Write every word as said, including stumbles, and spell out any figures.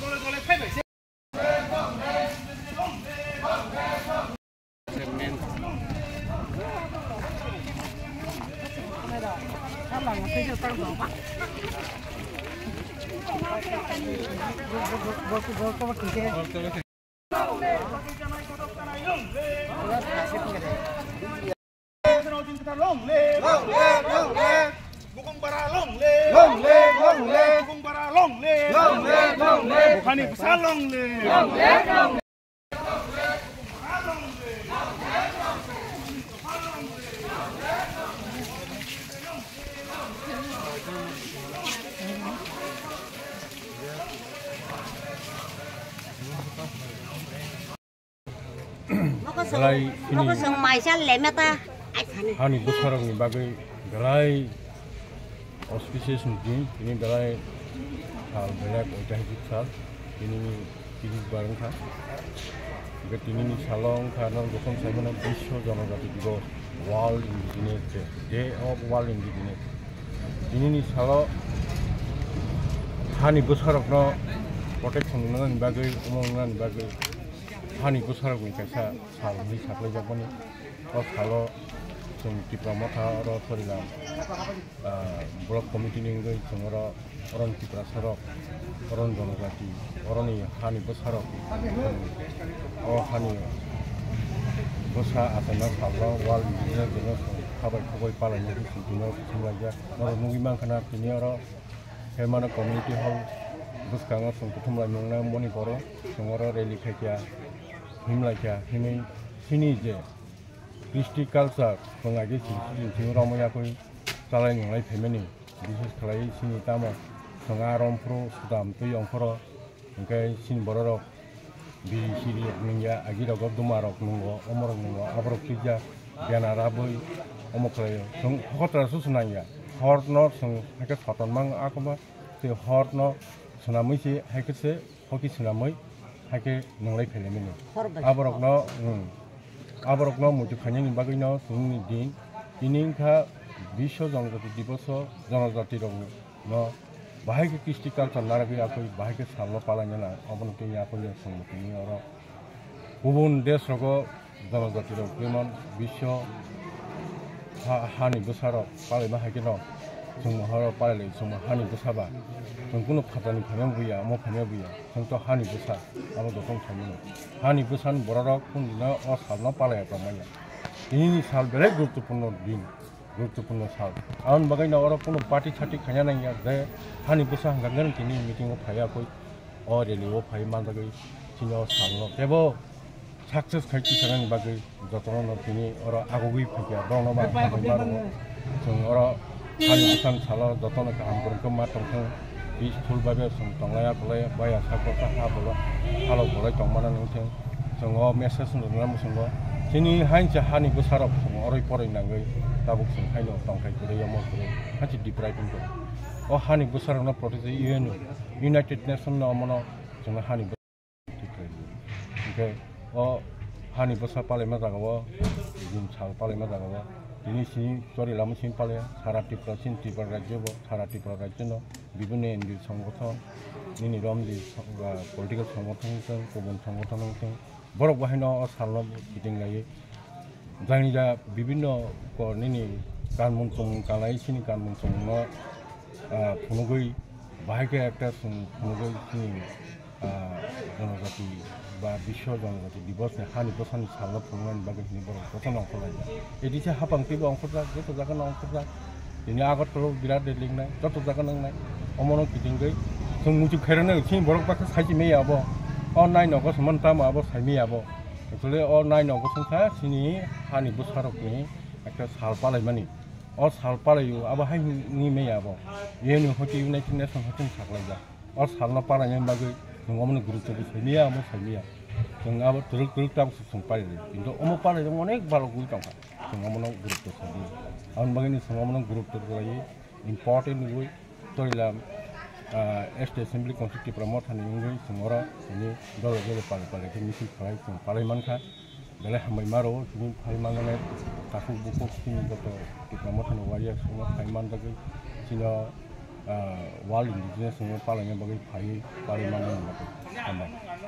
Long live! Long live! Long live! Bukung Bara long live! Long live! Long live! Bukung Bara long live! Long live! Long live! Hani Bwsa long live! Long live! Long live! Belai chini hani bwsarokni bagwi belai auspicious ni din, tini belai sal belai oitahajik sal, tini ni tini bar wngkha. Hingke tini ni salo wngkha, no jokhon sai mano Biswa Jonojati Divos, World Indigenous Day, Day of World Indigenous. Tini ni salo hani bwsarokno protection wngnani bagwi, omo wngnani bagwi hani bwsarokni kaisa sal hinwi saklaijakmani. O salo chwng Tipra Motha oro Sorilam, ah, Block Committee ni wngwi chwng oro, oron Tiprasarok, oron Jonojati, oroni hani bwsarok, o hani bwsa achaima salno World Indigenous Day no chwng khabai khoboi palainani chwng tino kuthumlaijak. Norok nugwi mankha na tini oro Hermano Community Hall bwskango chwng kuthumlai mungna moni poro chwng oro rally khaikha, himlaikha, himwi chini je Kristi culture, chwng age chini, chini romwi yakwi chalai nunglai phaimani, bises khlaiwi chini tamo chwng a romphuru sudam twi ongkhoro, hwnkhe chini bororok biri siri rok nungya, agi rogo duma rok nungo, omo rok nungo, aborok twijak, bena rabwi omo khlaio. Chwng hokotra susu nangya, horno chwng haikhe soton mang akoma, tei horno swnamwi se haikhe se hoki swnamwi haikhe nunglai phailaimani. Hor bai. Aborokno, hmm, aborokno muitu khainani bagwino chwngni din tini wngkha Biswa Jonojati Diboso, Jonojati rokno bahai khe Kristi culture narwgwi yakwi bahai khe salno palaina nang, obono tei yakwi chwngbo tini oro kubun desh rogo Jonojati rok jemon biswa ha-, hani bwsa rok palaima hai kheno chwngno horo palai lai chwngno hani bwsa ba chwng kunu phatani phaima buya, omo phaima buya, chwng to hani bwsa, abo jotono saimano. Hani bwsani bororok kunu dino o salno palaiya tongmanya. Tini ni sal belai guruttopurno din, guruttopurno sal. Aboni bagwi no oro kunu party sati khaina nangya je hani bwsa hwnka hwnkhe tini meeting o phaiya koi. O rally o phai manjagwi chini o salno tebo success khai tisanani bagwi jotono no tini oro agugwi phaikha, borokno ba hambai mano. Chwng oro hani bwsani salo jotono kaham kwrwngkhe ma tongthwng, peaceful bai bai chwng tonglaiya kwlaiya, baiya sak bwsa ha bolo, halok bolai tongmana nangthwng. Chwng o message no rwna muchungo chini hainsa hani bwsarok chwng oroi poroi nangwi tabuk chwng haino tongthai kwrwi omo kwrwi hainsa deprive wngkha. O hani bwsarokno protest U N o, United Nation no omono chwngno hani bwsa twi khlai di. Hwnkhe o hani bwsa palaima jagao, din sal palaima jagao, tini sini chori lama sini palaya, sara Tripura sini Tripura rajyo bo, sara Tripura rajyo no bibhinno N G O songgothon, nini romdi song-, ah, political songgothon wngthwng, kubun songgothon wngthwng, borok bo haino o salno kiting laiwi. Jani ja bibhinno ko nini kanmung chumung kanai sini kanmung chumungno, ah, phunugwi bahai khe ekta chwng phunugwi sini, ah, Jonojati ba Biswa Jonojati Divos ni hani bwsani salno phunuknani bagwi hini borok jotono ongkhorlaijak. Edise hapang teibo ongkhorjak, joto jagano ongkhorjak. Tini Agartala o birat rally wngnai, joto jaga no wngnai. Omono kitingwi chwng muitu khairoknai, chini borok baksa saisi maya abo. O nine August hwnmani tamo abo sai maya abo. Actually o nine August wngkha chini hani bwsarokni ekta sal palaimani. O sal palaio abo hai hwnwi maya abo. Iyeni hoite United Nation hoite saklaijak. O salno palainani bagwi chwng omono gurutto bo sai maya, omo sai maya. Chwng abo twrwk twrwk tabuk se chwng palai lai. Kintu omo palaijak onek balok wngwi tongkha. Chwng omono gurutto sai maya. Aboni bagwino chwng omono gurutto rwlaiwi important wngwi Torilam, ah, State Assembly Council Tipra Motha ni wngwi chwng oro chini dole dole pale pale khe misil khlai chwng palai mankha. Belai hambai ma rwo chini phai manjak nai takhuk bukhuk chini joto Tipra Motha ni warriors rok phai manjagwi chini, ah, World Indigenous Day no palaina bagwi phaiwi palai manjak nai. Hambai.